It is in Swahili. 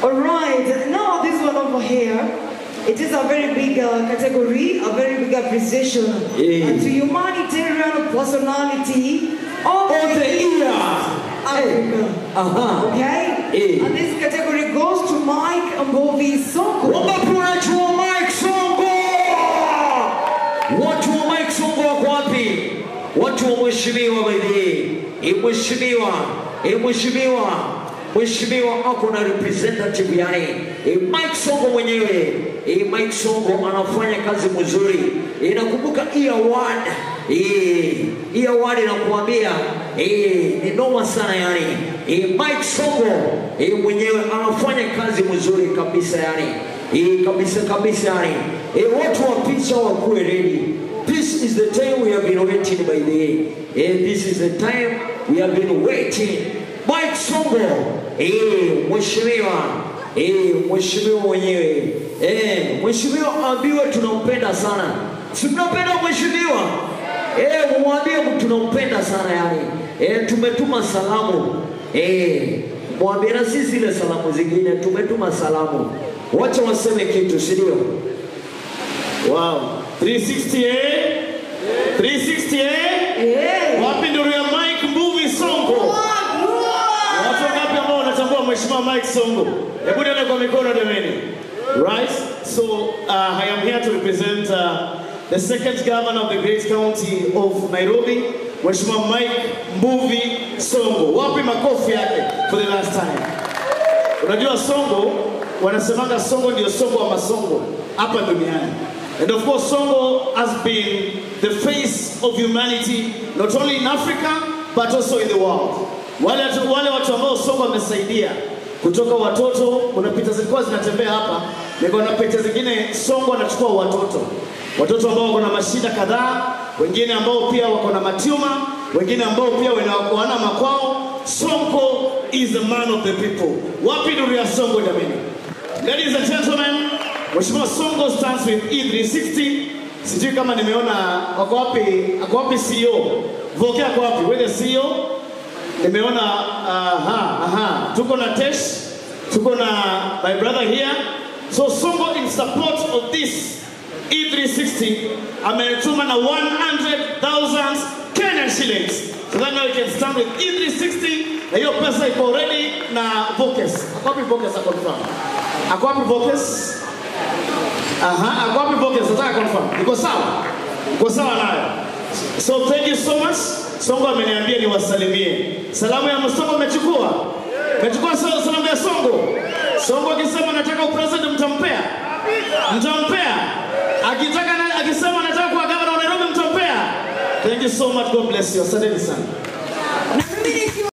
All right, now this one over here, it is a very big category, a very big appreciation to humanitarian personality of the year. Africa. Okay? And this category goes to Mike Mbuvi Sonko. Wangapi wanajua Mike Sonko? Watu wa Mike Sonko wako wapi? Watu wa mheshimiwa by the way. Mheshimiwa, mheshimiwa. Mheshimiwa ako na representative yani. Mike Sonko mwenyewe. Mike Sonko anafanya kazi mzuri. Nakumbuka hii award. Hii award inakuambia ni noma sana yani. Mike Sonko mwenyewe anafanya kazi mzuri kabisa yani. Kabisa kabisa yani. Watu wa picha wakuwe ready. This is the time we have been waiting by the way. This is the time we have been waiting. Mike Sonko, mheshimiwa, mheshimiwa mwenyewe. Mheshimiwa ambiwe tunampenda sana. Si mnapenda mheshimiwa? Mwambie tunampenda sana yani. Tumetuma salamu. Mwambie na sisi zile salamu zingine tumetuma salamu. Wacha waseme kitu, si ndio? Wow. 368? 368? Yeah. Wapi ndio ya Mike Mbuvi Sonko? Watu wangapi ambao wanatambua Mheshimiwa Mike Sonko? Hebu nione kwa mikono jameni. Right? So I am here to represent the second governor of the great county of Nairobi, Mheshimiwa Mike Mbuvi Sonko. Wapi makofi yake for the last time? Unajua Sonko, wanasemanga Sonko ndio Sonko wa masongo hapa duniani. And of course, Sonko has been the face of humanity, not only in Africa, but also in the world. Wale watu ambao Sonko amesaidia kutoka watoto, kuna picha zilikuwa zinatembea hapa, niko na picha zingine Sonko anachukua watoto. Watoto ambao wako na mashida kadhaa, wengine ambao pia wako na matiuma, wengine ambao pia wana makwao. Sonko is the man of the people. Wapi nuru ya Sonko jameni? Ladies and gentlemen, Mheshimiwa Sonko stands with E360. Sijui kama nimeona wako wapi, ako wapi CEO? Voke ako wapi? Where the CEO? Nimeona aha. Tuko na Tesh, tuko na my brother here. So Sonko in support of this E360 ametuma na 100,000 Kenyan shillings. So that now you can stand with E360. Na hiyo pesa iko already na Vokes. Ako wapi Vokes confirm? Ako wapi Vokes? Aha, ako wapi Vokes? Nataka confirm. Iko sawa? Iko sawa nayo. So thank you so much. Sonko ameniambia niwasalimie. Salamu ya Sonko umechukua? Umechukua salamu ya Sonko? Sonko akisema nataka president mtampea? Mtampea? Akitaka akisema nataka kuwa governor wa Nairobi mtampea? Thank you so much. God bless you. Asanteni sana.